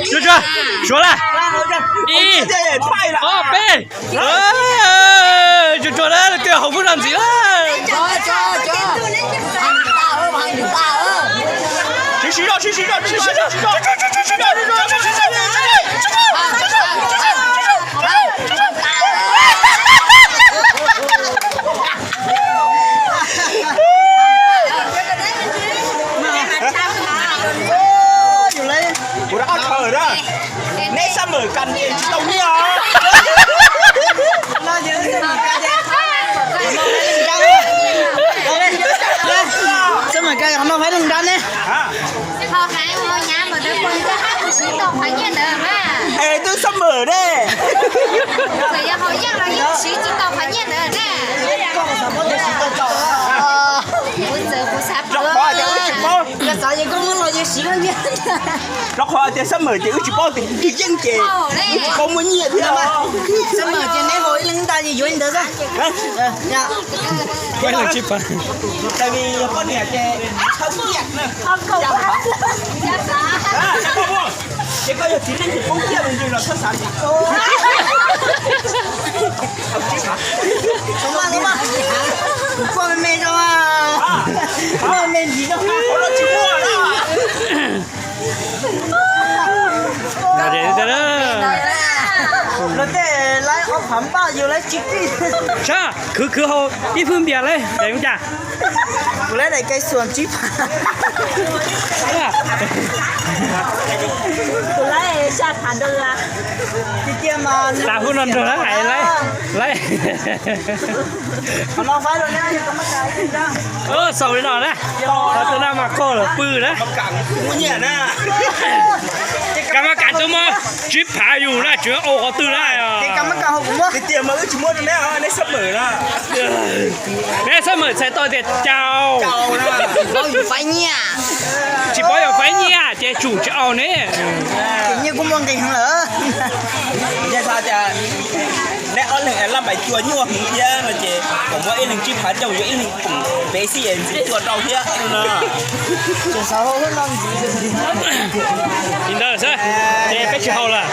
Tsuag tsuag, suav lawm. Ib, ob, peb. Tsuag tsuag na, twb haus kub no ntxiv lawm. Kuv rov qab khaws na. Neb xab mawm kas ces tsis tau nyiaj os. Xab mawm kas qhov no faib leej nrab ne. Es twb xab mawm ne. Los qhov tias wb tsis paub. Los qhov tias xab mawm ces wb tsis paub tias twg yeej ces wb tsis paub muaj nyiaj thiab. Xab mawm ces neb haus ib leeg ntag ces yuav li ntawd xwb. Tais vim yog poj niam ces txhawb kiag na. Ces koj yog txiv neej ces poob kiag los txhob xav ntxiv. Kuv quaj me me rau, kuaj me ntsis rau. Luag tej laib ob phav npaj yus laib tsib pij. Tshaj, khwv khwv haus ib fwj npias lawm, daim ub cas? Kuv laib daim kai xuam tsib phav. Kuv laib xya phav dollar. Tiag tiag mas tas hub no nrog lawv hais laib, laib. Qhov no faib rau neb. Xaus li no na, qhov twg na mas koj lawm pw na. Kam mas kam tus mos, tsib phav yus na, tseem ua qhov twg na. Tiag tiag mas wb tsis muab rau neb, neb xab mawm na. Neb xab mawm txhais tau tias caus. Paub yus faib nyiaj. Tsis paub yus faib nyiaj ces tsum tsis au ne. Ces nyiaj kuj muaj nqis heev lawm. Yog tias neb ob leeg laj npais cua nyuaj heev thiab no ces kom muab ib leeg tsib phav coj mus yuav ib leeg koom peb xij es ntxiv cua rau thiab no. Li ntawd xwb, ces peb tsis haus lawm.